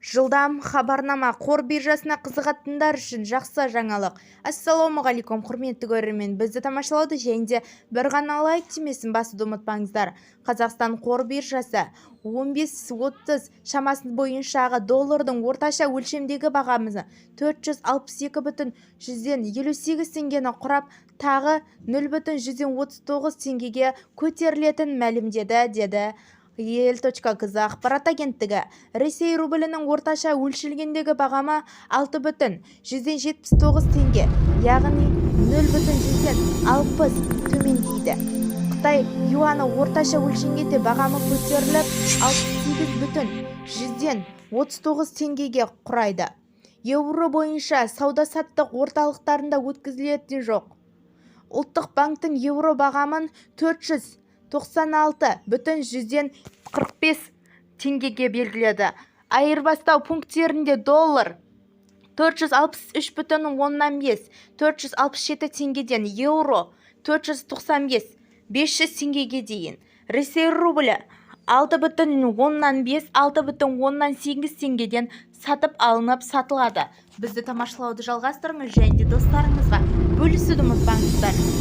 Жылдам хабарнама: қор биржасына қызығатындар үшін жақсы жаңалық! Ассалаумағалейкум, құрметті көрермен! Бізді тамашалауды және де бір ғана лайк түймесін басуды ұмытпаңыздар. Қазақстан қор биржасы 15:30 шамасы бойыншағы доллардың орташа өлшемдегі бағамы 462,58 теңгені құрап, тағы 0,39 теңгеге көтерілетінін мәлімдеді, деді ел.кз ақпарат агенттігі. Ресей рублінің орташа өлшелгендегі бағамы 6,79 теңге, яғни 0,60 төмендейді. Қытай юаны орташа өлшенгенде бағамы көтеріліп, 68,39 теңгеге құрайды. Еуро бойынша сауда-саттық орталықтарында өткізілетін жоқ. Ұлттық банктің еуро бағамын 496,45 теңгеге белгіледі. Айырбастау пункттерінде доллар 463,5 467 теңгеден, еуро 495 500 теңгеге дейін. Ресей рублі 6,5 6,8 теңгеден сатып алынып, сатылады. Бізді тамашалауды жалғастырыңыз және де достарыңызға бөлісуді ұмытпаңыздар.